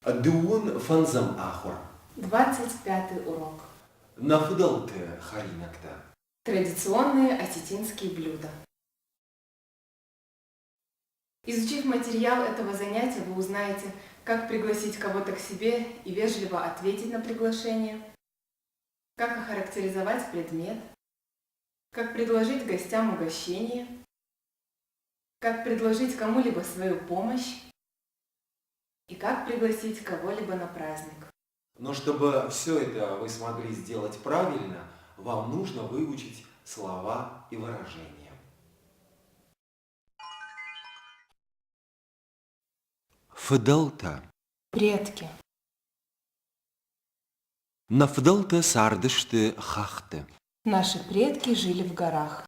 Дыууын фӕндзӕм ахуыр. 25-й урок. Нӕ фыдӕлты хӕринӕгтӕ. Традиционные осетинские блюда. Изучив материал этого занятия, вы узнаете, как пригласить кого-то к себе и вежливо ответить на приглашение, как охарактеризовать предмет, как предложить гостям угощение, как предложить кому-либо свою помощь и как пригласить кого-либо на праздник. Но чтобы все это вы смогли сделать правильно, вам нужно выучить слова и выражения. Фыдӕлтӕ. Предки. Нӕ фыдӕлтӕ цардысты хӕхты. Наши предки жили в горах.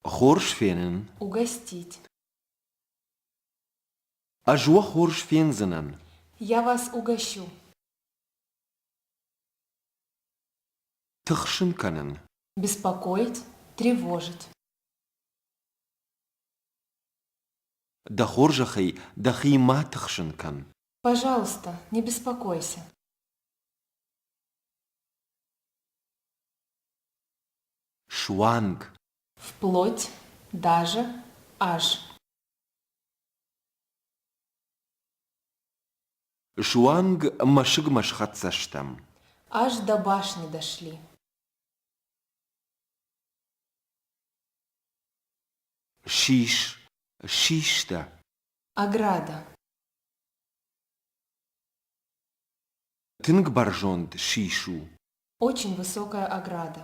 Хорз фенын. Угостить. Ӕз уӕ хорз фендзынӕн. Я вас угощу. Тыхсын кӕнын. Беспокоить, тревожить. Дӕ хорзӕхӕй дӕхи ма тыхсын кӕн. Пожалуйста, не беспокойся. Суанг. Вплоть, даже, аж. Суанг мӕсыгмӕ схӕццӕ стӕм. Аж до башни дошли. Сис, систӕ. Ограда. Тынг бӕрзонд сис у. Очень высокая ограда.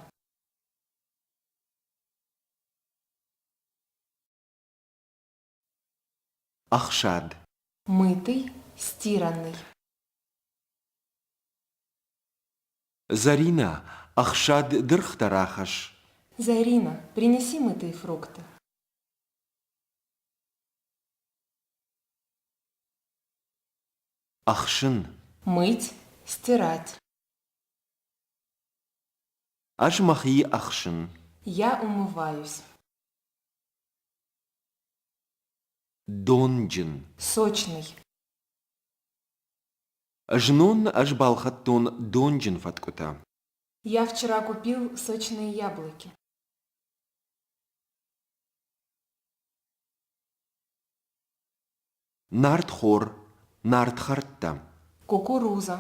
Ӕхсад. Мытый, стиранный. Зӕринӕ, ӕхсад дыргътӕ рахӕсс. Зарина, принеси мытые фрукты. Ӕхсын. Мыть, стирать. Ӕз мӕхи ӕхсын. Я умываюсь. Донджын. Сочный. Знон ӕз балхӕдтон донджын фӕткъуытӕ. Я вчера купил сочные яблоки. Нартхор, нартхӕрттӕ. Кукуруза.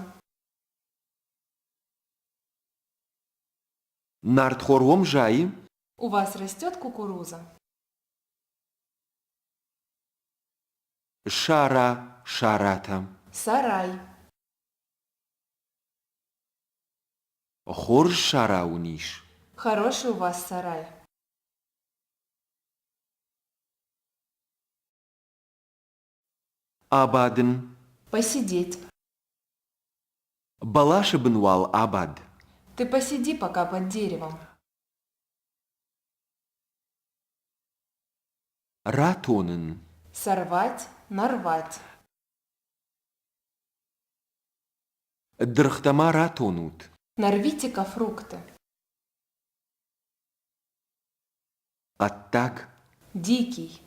Нартхор уӕм зайы? У вас растет кукуруза? Сара, саратӕ. Сарай. Хорз сара уын ис? Хороший у вас сарай. Абадын. Посидеть. Бӕласы бын уал абад. Ты посиди пока под деревом. Ратонын. Сорвать, нарвать. Дыргътӕ ма ратонут. Нарвите-ка фрукты. Хъӕддаг. Дикий.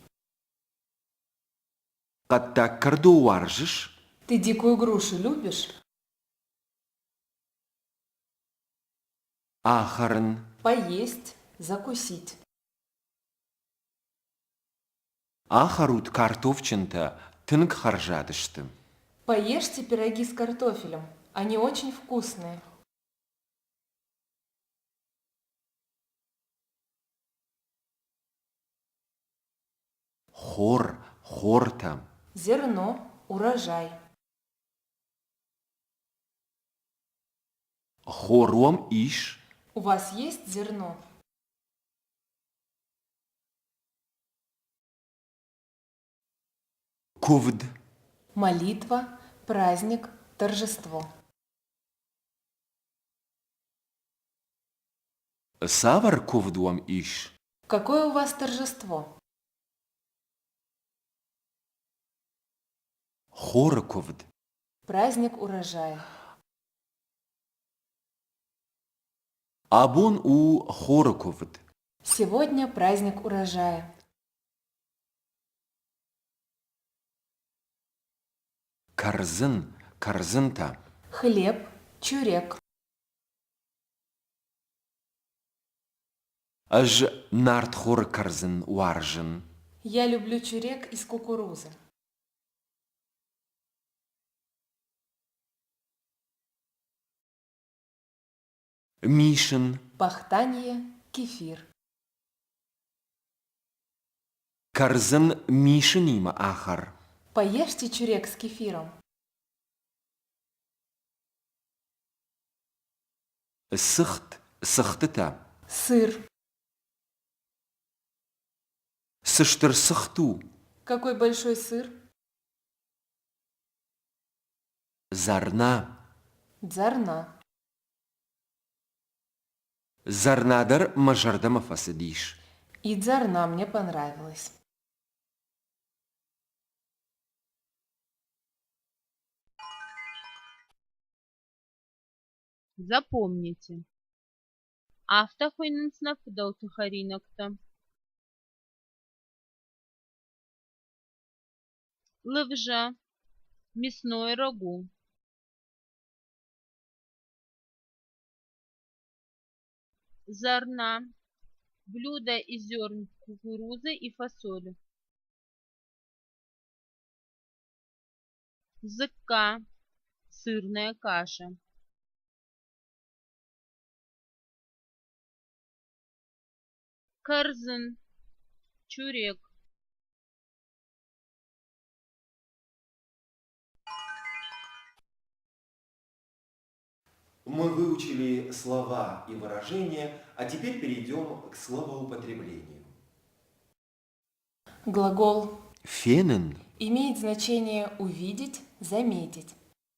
Хъӕддаг кӕрдо уарзыс? Ты дикую грушу любишь? Ахӕрын. Поесть, закусить. Ахӕрут картофджынтӕ, тынг хӕрзад сты. Поешьте пироги с картофелем, они очень вкусные. Хор, хортӕ. Зерно, урожай. Хор уӕм ис? У вас есть зерно? Куывд. Молитва, праздник, торжество. Цавӕр куывд уӕм ис? Какое у вас торжество? Хоры куывд. Праздник урожая. Абон у хоры куывд. Сегодня праздник урожая. Кӕрдзын, кӕрдзынтӕ. Хлеб, чурек. Ӕз нартхоры кӕрдзын уарзын. Я люблю чурек из кукурузы. Мисын. Пахтанье, кефир. Кӕрдзын мисынимӕ ахӕр. Поешьте чурек с кефиром. Цыхт, цыхтытӕ. Сыр. Цы стыр цыхт у! Какой большой сыр! Дзӕрна. Дзӕрна. Дзӕрна дӕр мӕ зӕрдӕмӕ фӕцыдис. И дзӕрна мне понравилась. Запомните. Афтӕ хуыйнынц нӕ фыдӕлты хӕринӕгтӕ. Лывзӕ, мясное рагу. Зерна, блюдо из зерен кукурузы и фасоли. Дзыкка, сырная каша. Кӕрдзын, чурек. Мы выучили слова и выражения, а теперь перейдем к словоупотреблению. Глагол Фенын имеет значение «увидеть», «заметить».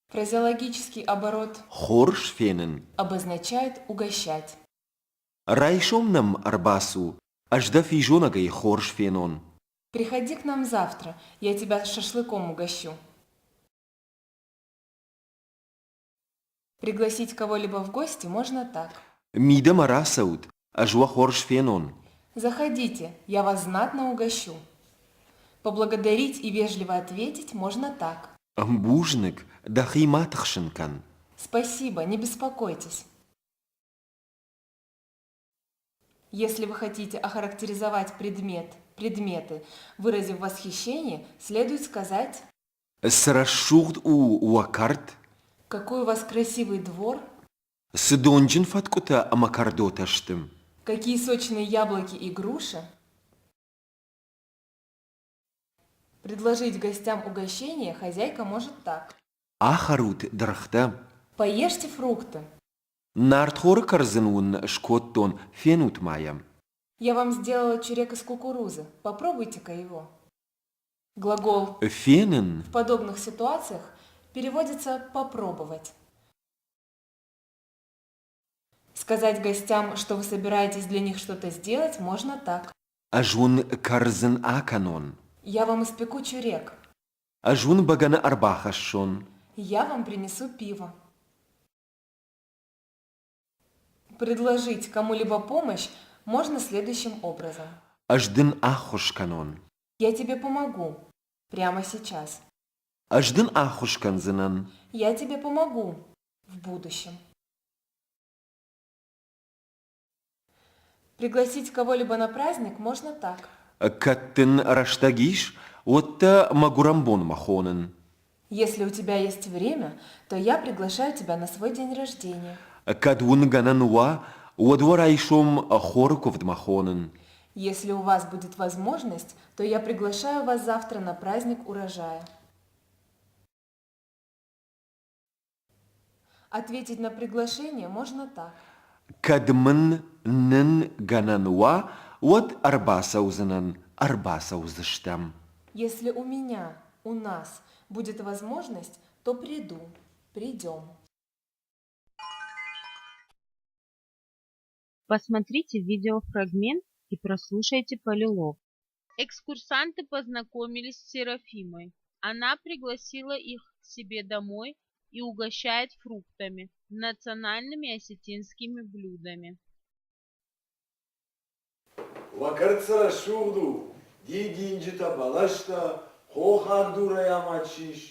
Фразеологический оборот хорз фенын. обозначает «угощать». Райсом нӕм ӕрбацу, ӕз дӕ физонӕгӕй хорз фенон. Приходи к нам завтра, я тебя шашлыком угощу. Пригласить кого-либо в гости можно так. Мидӕмӕ рацӕут, ӕз уӕ хорз фенон. Заходите, я вас знатно угощу. Поблагодарить и вежливо ответить можно так. Бузныг, дӕхи ма тыхсын кӕн. Спасибо, не беспокойтесь. Если вы хотите охарактеризовать предмет, предметы, выразив восхищение, следует сказать Цы рӕсугъд у уӕ кӕрт! Какой у вас красивый двор! Цы донджын фӕткъуытӕ ӕмӕ кӕрдотӕ сты! Какие сочные яблоки и груши! Предложить гостям угощение хозяйка может так. Ахӕрут дыргътӕ. Поешьте фрукты. Нартхоры кӕрдзын уын скодтон, фенут ма йӕ. Я вам сделала чурек из кукурузы. Попробуйте-ка его. Глагол Фенын в подобных ситуациях переводится «попробовать». Сказать гостям, что вы собираетесь для них что-то сделать, можно так. Ӕз уын кӕрдзын акӕнон. Я вам испеку чурек. Ӕз уын бӕгӕны ӕрбахӕссон. Я вам принесу пиво. Предложить кому-либо помощь можно следующим образом. Ӕз дын ӕххуыс кӕнон. Я тебе помогу. Прямо сейчас. Ӕз дын ӕххуыс кӕндзынӕн. Я тебе помогу. В будущем. Пригласить кого-либо на праздник можно так. Кӕд дын рӕстӕг ис, уӕд дӕ мӕ гуырӕнбонмӕ хонын. Если у тебя есть время, то я приглашаю тебя на свой день рождения. Кӕд уын гӕнӕн уа, уӕд уӕ райсом хоры куывдмӕ хонын. Если у вас будет возможность, то я приглашаю вас завтра на праздник урожая. Ответить на приглашение можно так. Кӕд мын нын гӕнӕн уа, уӕд ӕрбацӕудзынӕн, ӕрбацӕудзыстӕм. Если у меня, у нас будет возможность, то приду, придем. Посмотрите видеофрагмент и прослушайте полилог. Экскурсанты познакомились с Серафимой. Она пригласила их к себе домой и угощает фруктами, национальными осетинскими блюдами. Уӕ кӕрт цы рӕсугъд у, дидинджытӕ, бӕлӕстӕ, хохаг дурӕй амад сис.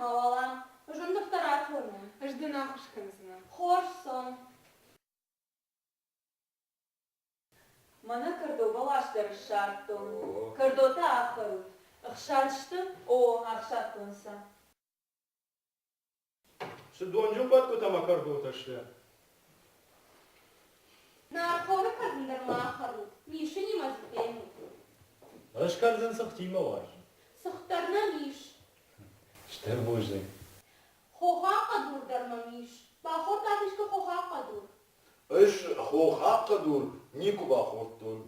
ма уал ам. Ӕз уын дыргътӕ ратонон. Ӕз дын ӕххуыс кӕндзынӕн. Хорз, цом. Мӕнӕ кӕрдо бӕлас дӕр ссардтон. Кӕрдотӕ ахӕрут. Ӕхсад сты? О, ӕхсадтон сӕ. Цы донджын фӕткъуытӕ ӕмӕ кӕрдотӕ сты? Нартхоры кӕрдзын дӕр ма ахӕрут, мисынимӕ дзы фенут. Ӕз кӕрдзын цыхтимӕ уарзын. Цыхт дӕр нӕм ис. Стыр бузныг. Хохаг хъӕдур дӕр мӕм ис. Бахордтат искуы хохаг хъӕдур? Ӕз хохаг хъӕдур никуы бахордтон.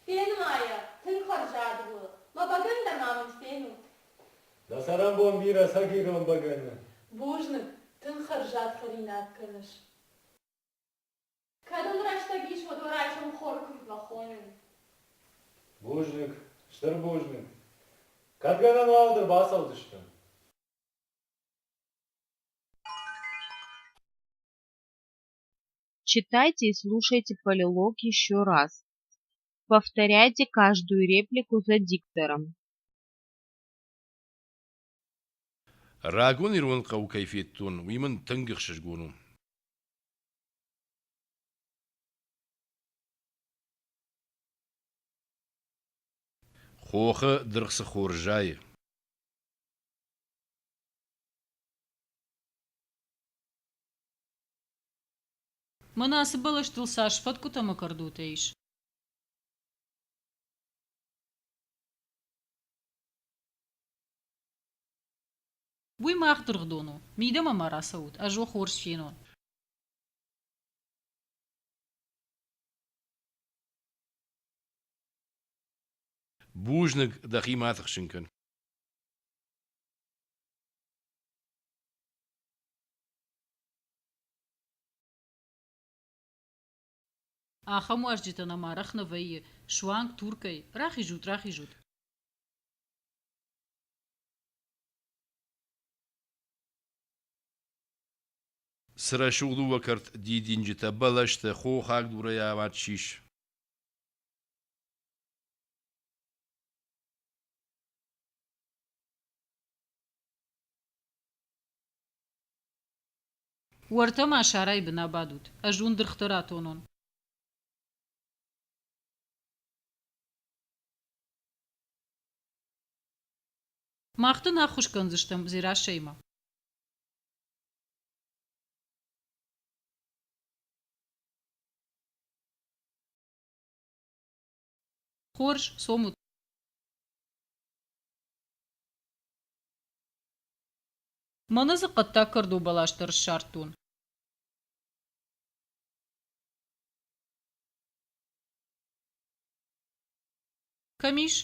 Фен-ма йӕ, тынг хӕрзад у. Мӕ бӕгӕны дӕр ма мын фенут. Дӕ цӕрӕнбон бирӕ цӕг ирон бӕгӕны. Бузныг, тынг хӕрзад хӕринаг кӕныс. Кӕд уын рӕстӕг ис, уӕд уӕ райсом хоры куывдмӕ хонын. Бузныг, стыр бузныг. Кӕд гӕнӕн уа, уӕд ӕрбацӕудзыстӕм. Читайте и слушайте полилог еще раз. Повторяйте каждую реплику за диктором. Рагон ирон хъӕу кӕй федтон, уый мын тынг ӕхсызгон у. Хохы дыргъ цы хорз зайы! Мӕнӕ ацы бӕлӕстыл цас фӕткъуытӕ ӕмӕ кӕрдотӕ ис! Уый мах дыргъдон у. Мидӕмӕ ма рацӕут, ӕз уӕ хорз фенон. Бузныг, дӕхи ма тыхсын кӕн. Ахӕм уазджытӕ нӕм арӕх нӕ вӕййы, суанг Туркӕй. Рахизут, рахизут. Цы рӕсугъд у уӕ кӕрт дидинджытӕ, бӕлӕстӕ, хохаг дурӕй амад сис. Уӕртӕ ма сарайы бын абадут, ӕз уын дыргътӕ ратонон. Мах дын ӕххуыс кӕндзыстӕм Дзерассӕимӕ. Хорз, цомут. Мӕнӕ дзы хъӕддаг кӕрдо бӕлас дӕр ссардтон. Кӕм ис?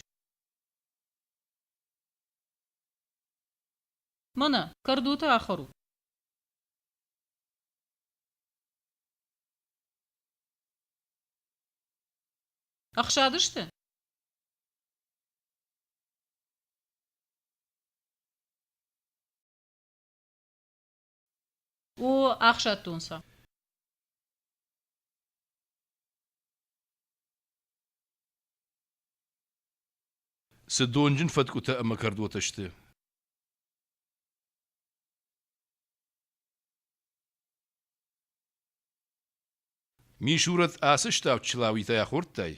Мӕнӕ, кӕрдотӕ ахӕрут. Ӕхсад сты? О, ӕхсадтон сӕ. Цы донджын фӕткъуытӕ ӕмӕ кӕрдотӕ сты! Мисурӕт ацы ставд чылауитӕй ахордтай?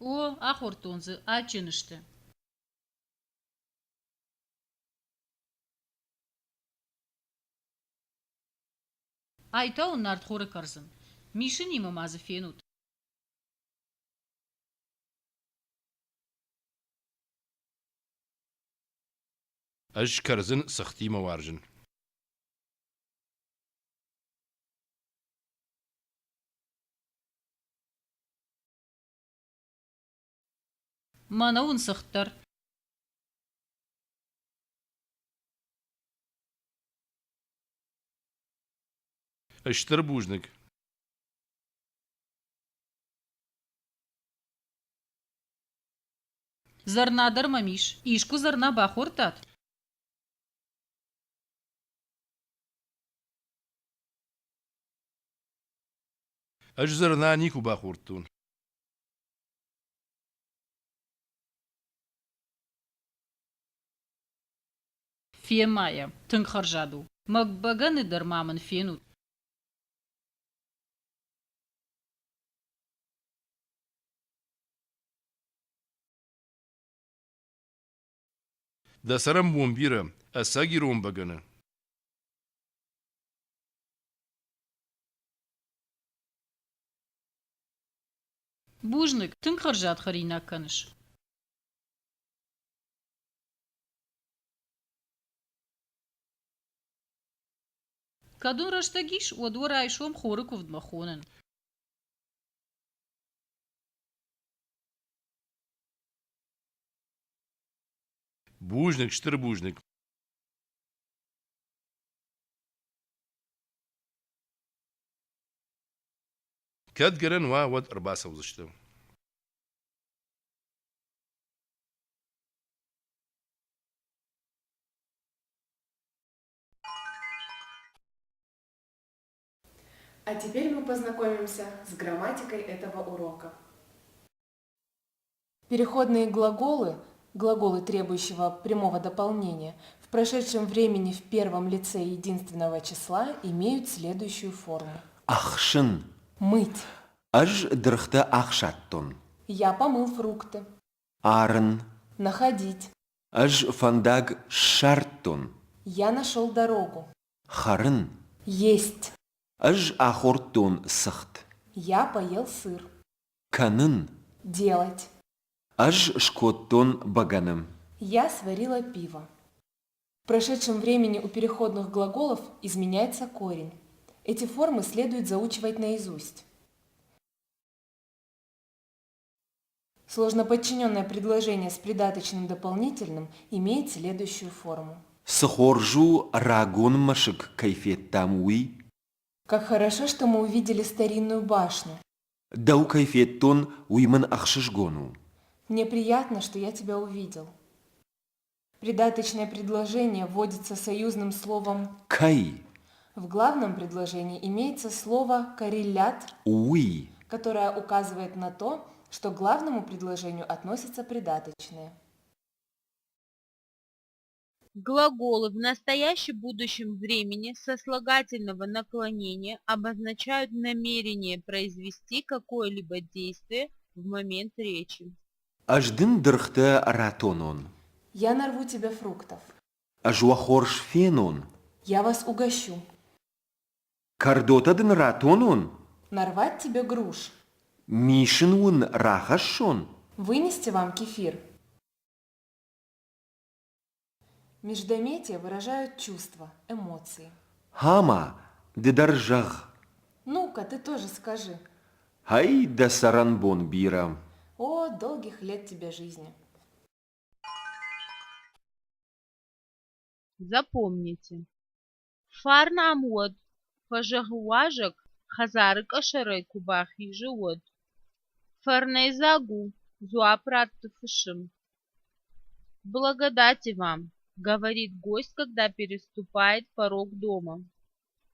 О, ахордтон дзы, адджын сты. Ай та уын нартхоры кӕрдзын. Мисынимӕ ма дзы фенут. Ӕз кӕрдзын цыхтимӕ уарзын. Мӕнӕ уын цыхт дӕр. Стыр бузныг. Зӕрна дӕр мӕм ис. Искуы зӕрна бахордтат? Ӕз зӕрна никуы бахордтон. Фен-ма йӕ, тынг хӕрзад у. Мӕ бӕгӕны дӕр ма мын фенут. Дӕ цӕрӕнбон бирӕ, ӕцӕг ирон бӕгӕны. Бузныг, тынг хӕрзад хӕринаг кӕныс. Кӕд уын рӕстӕг ис, уӕд уӕ райсом хоры куывдмӕ хонын. Бузныг, стыр бузныг. Кӕд гӕнӕн уа, уӕд ӕрбацӕудзысты. А теперь мы познакомимся с грамматикой этого урока. Переходные глаголы, глаголы, требующего прямого дополнения, в прошедшем времени в первом лице единственного числа имеют следующую форму. Ӕхсын. Мыть. Ӕз дыргътӕ ӕхсадтон. Я помыл фрукты. Арын. Находить. Ӕз фӕндаг ссардтон. Я нашел дорогу. Хӕрын. Есть. Ӕз ахордтон цыхт. Я поел сыр. Кӕнын. Делать. Ӕз скодтон бӕгӕны. Я сварила пиво. В прошедшем времени у переходных глаголов изменяется корень. Эти формы следует заучивать наизусть. Сложноподчиненное предложение с придаточным дополнительным имеет следующую форму. Цы хорз у, рагон мӕсыг кӕй федтам, уый. Как хорошо, что мы увидели старинную башню. Дӕу кӕй федтон, уый мын ӕхсызгон у. Мне приятно, что я тебя увидел. Придаточное предложение вводится союзным словом Кӕй. В главном предложении имеется слово коррелят, Уый. которое указывает на то, что к главному предложению относятся придаточные. Глаголы в настоящем-будущем времени сослагательного наклонения обозначают намерение произвести какое-либо действие в момент речи. Ӕз дын дыргътӕ ратонон. Я нарву тебе фруктов. Ӕз уӕ хорз фенон. Я вас угощу. Кӕрдотӕ дын ратонон? Нарвать тебе груш. Мисын уын рахӕссон? Вынести вам кефир. Междометия выражают чувства, эмоции. Гъа-ма, ды дӕр зӕгъ. Ну-ка, ты тоже скажи. Гьӕй, дӕ цӕрӕнбон бирӕ. О, долгих лет тебе жизни. Запомните. Фарн ам уӕд, фӕзӕгъы уазӕг, хӕдзары къӕсӕрӕй куы бахизы, уӕд. Фӕрнӕйдзаг у, дзуапп ратты фысым. Благодати вам, говорит гость, когда переступает порог дома.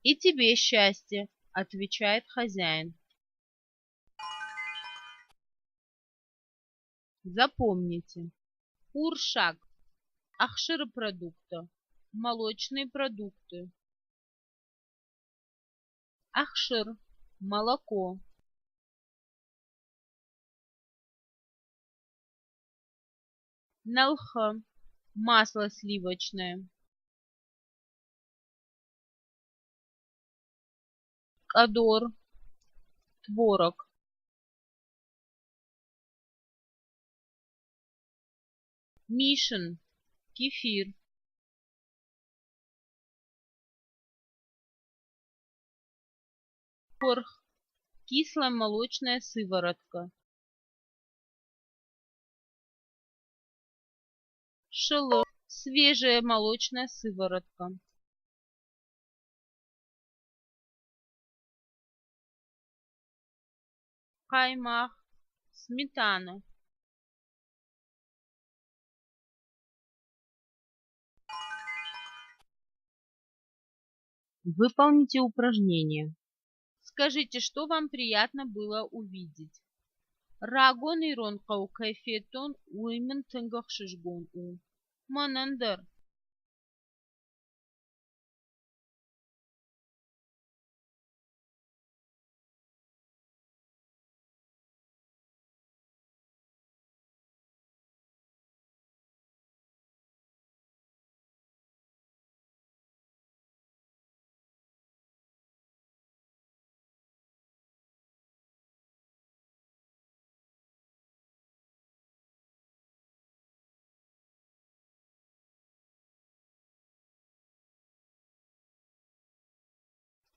И тебе счастья, отвечает хозяин. Запомните. Урсаг. Ӕхсыры продукттӕ. Молочные продукты. Ӕхсыр. Молоко. Нӕлхӕ. Масло сливочное. Къӕдор. Творог. Мисын. Кефир. Пырх. Кислая молочная сыворотка. Шылы. Свежая молочная сыворотка. Хъаймагъ. Сметана. Выполните упражнение. Скажите, что вам приятно было увидеть? Рагон ирон хъӕу кӕй федтон, уый мын тынг ӕхсызгон у. Мӕнӕн дӕр.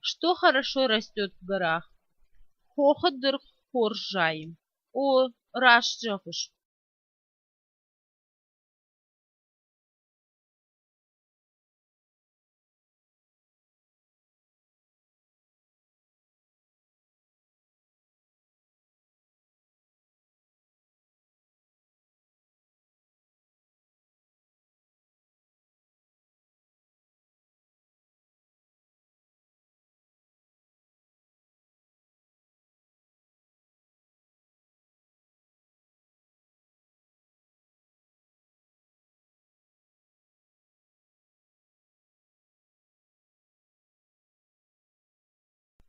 Что хорошо растет в горах? Хохы дыргъ хорз зайы. О, раст зӕгъыс.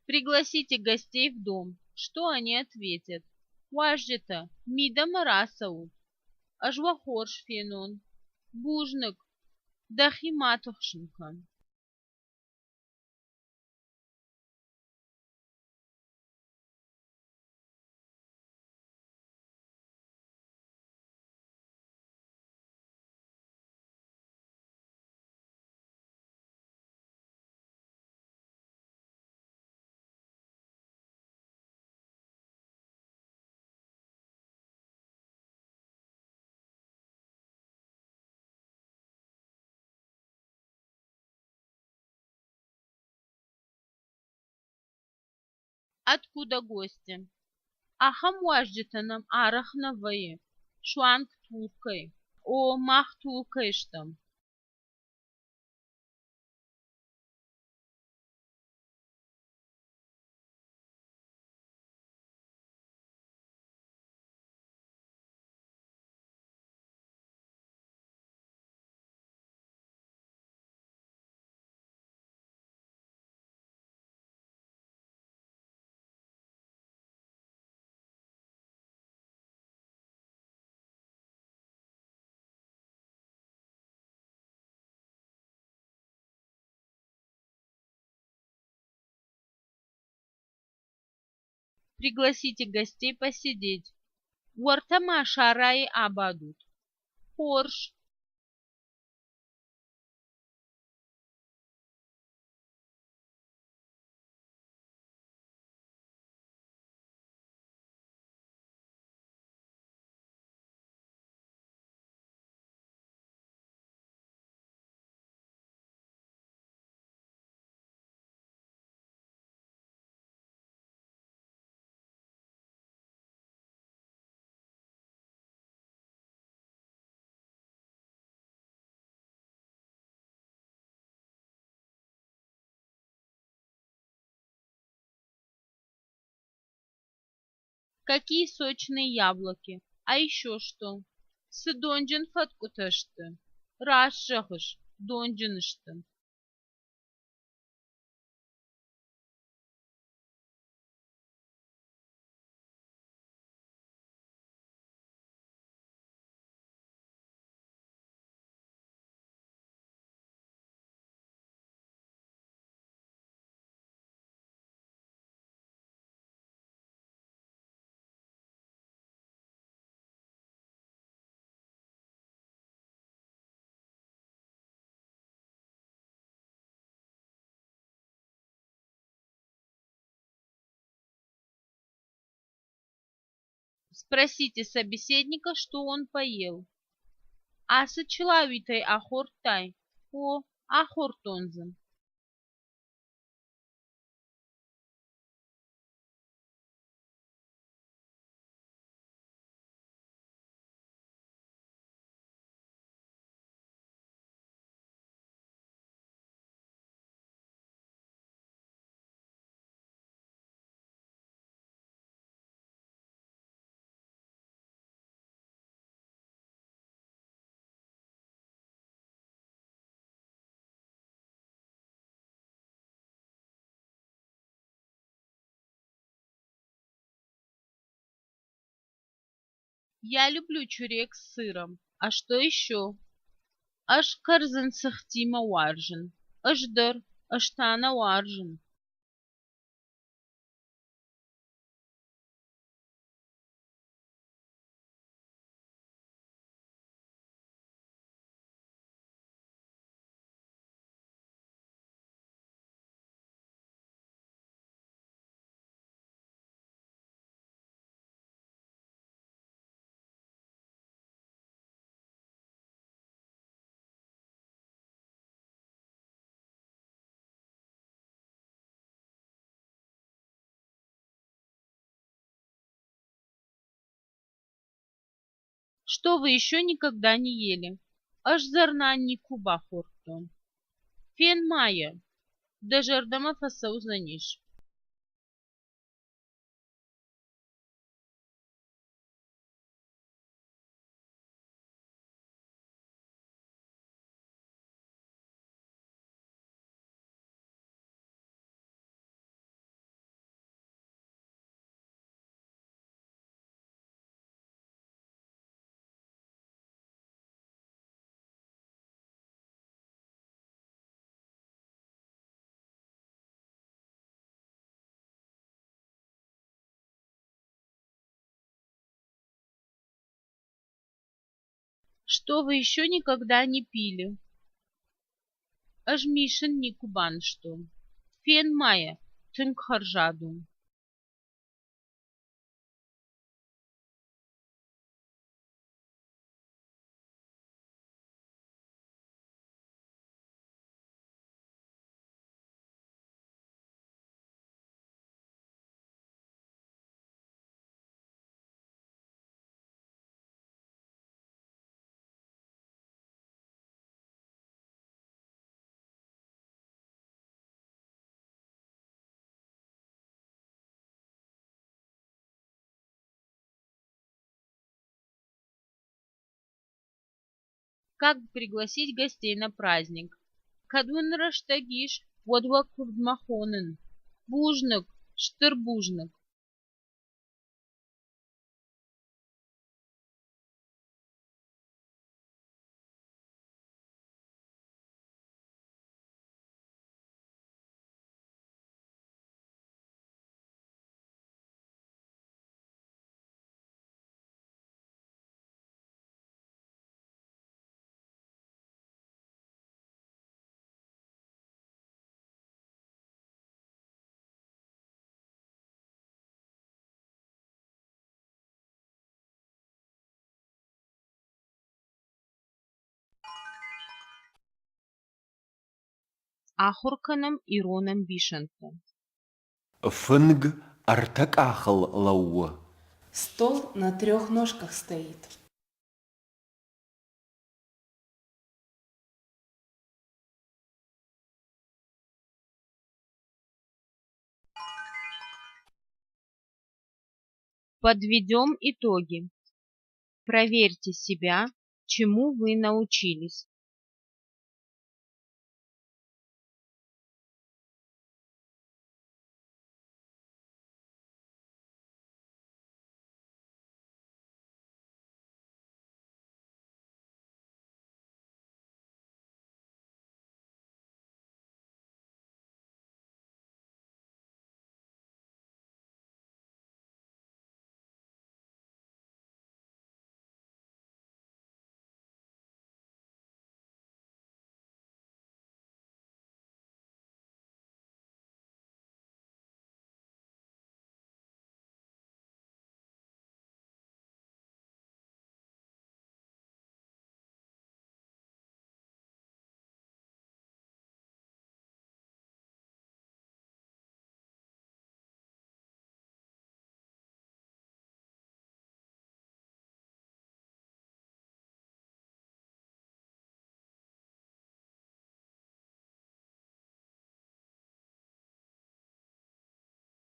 Пригласите гостей в дом. Что они ответят? Уазджытӕ, мидӕмӕ рацӕут. Ӕз уӕ хорз фенон. Бузныг. Дӕхи ма тыхсын кӕн. Откуда гости? Ахӕм уазджытӕ нӕм арӕх нӕ вӕййы, суанг Туркӕй. О, мах Туркӕй стӕм. Пригласите гостей посидеть. Уӕртӕ ма сарайы абадут. Хорз. Какие сочные яблоки! А еще что? Цы донджын фӕткъуытӕ сты! Раст зӕгъыс, донджын сты. Спросите собеседника, что он поел. Ацы чылауитӕй ахордтай? О, ахордтон дзы. Я люблю чурек с сыром. А что еще? Ӕз кӕрдзын цыхтимӕ уарзын. Ӕз дӕр, ӕз та нӕ уарзын. Что вы еще никогда не ели? Ӕз дзӕрна никуы бахордтон. Фен-ма йӕ, дӕ зӕрдӕмӕ фӕцӕудзӕнис. Что вы еще никогда не пили? Ӕз мисын никуы банызтон. Фен-ма йӕ, тынг хӕрзад у. Как пригласить гостей на праздник? Кӕд уын рӕстӕг ис, уӕд уӕ куывдмӕ хонын. Бузныг, стыр бузныг! Ахуыр кӕнӕм ирон ӕмбисӕндтӕ. Фынг ӕртӕ къахыл лӕууы. Стол на трех ножках стоит. Подведем итоги. Проверьте себя, чему вы научились.